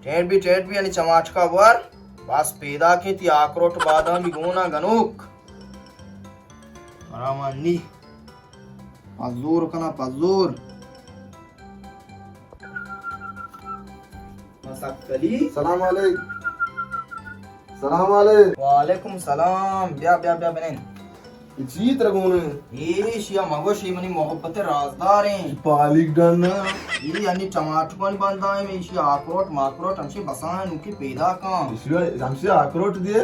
TET be, TET be, یعنی چماٹکا بور۔ بس پیدا کے تی آکروٹ بادام بھی گونا گنوک۔ مرا من نی۔ پزور کنا، پزور۔ مسکلی۔ سلام علیک۔ سلام علیک۔ وعلیکم سلام۔ بیا، بیا، بیا بنند۔ اے چی ترا گون ایں؟ اے شیا مگوش، اے منی محبت رازدار ایں۔ پالیک ڈن نا۔ اے انی ٹماٹرانی بندا ایں، اے شیا آکروٹ ماکروٹ ہمشی بساں نوکی پیدا کن۔ شیا ہمشی آکروٹ دیے؟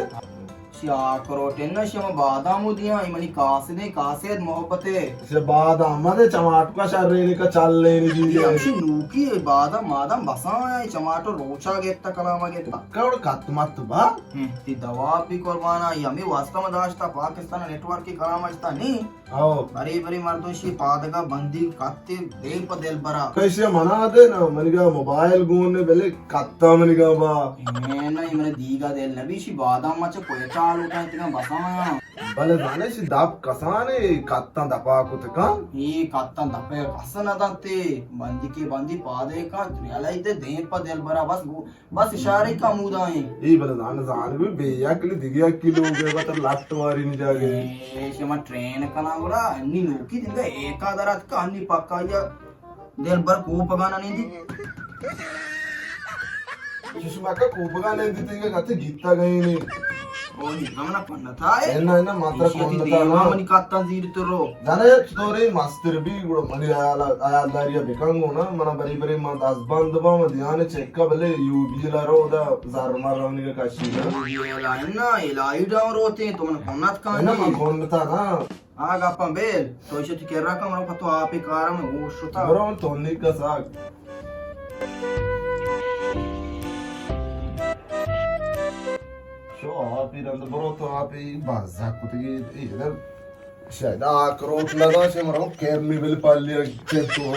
شیا آکروٹ ایں نا، شیا ما بادام دیاں، اے منی قاصدیں، قاصد محبت ایں۔ شیا بادام مدے، چماٹکا شرینی کا چلینی دیے۔ اے ہمشی نوکی اے بادام مادام بساں ایں، چماٹو روچا گیتا کلاما گیتا۔ کڑ کت مت با۔ ہم، تی دوا بھی قربانا، اے ہمیں واسطہ ما داشتا، پاکستان نیٹ ورک کی کلام اشتا نی۔ او۔ بری بری مردم شی پادگا بندی کتے دیم پہ دل برا۔ کیسے منا دے نا، منگا موبائل گون نے بلے کتا منگا با۔ اے نا، اے من دیگا دل نبی شی بادام ما چہ کوئٹہ آلو کا اتنا بسایا۔ بلے زانے شی دپ کسانے کتا دپا کت کن۔ اے کتا دپے کس نہ دنتے، بندی کے بندی پادے کا، تو یلا دے دیم پہ دل برا بس گو بس اشارے کا مودا ایں۔ اے بلے زان، زان بھی بے عقل دیگه عقل ہو گئے، بتر لٹ واری نہیں جاگے۔ اے شما ٹرین کنا گڑا، انی نوکی دیگه ایکا درات کا، انی پکا یا دل بر کو پگانا نہیں دی۔ چشما کا کو پگانا نہیں دی، تنگا کتے گیتا گئے نہیں۔ او نی، ہم نہ پنتا ہے۔ اینا، اینا، ماترا ایشی کون تی بتا دیما نا؟ منی کتا زیر تو رو۔ زانے چطورے مستر بی گڑا منی آیال، آیالداری بکن گو نا، منا بری بری ما دست بند با، ما دیان چکا بلے یو بی لا رو دا زر مر رونی کا کشی نا۔ یو بی لا نا، الہی ڈاؤن روتے، تو من کونت کان نا، جی۔ من کون بتا نا۔ آ گپاں بیل، تو ایشی تی کرا کم رو پتو آپ کارم ہوش شتا۔ برو من تو نی کا ساگ۔ شو آپی رند برو تو آپی بازا کتگی ادھر۔ شاید آکروٹ نہ دا، چہ مرا کیرمی بل پالی چتو۔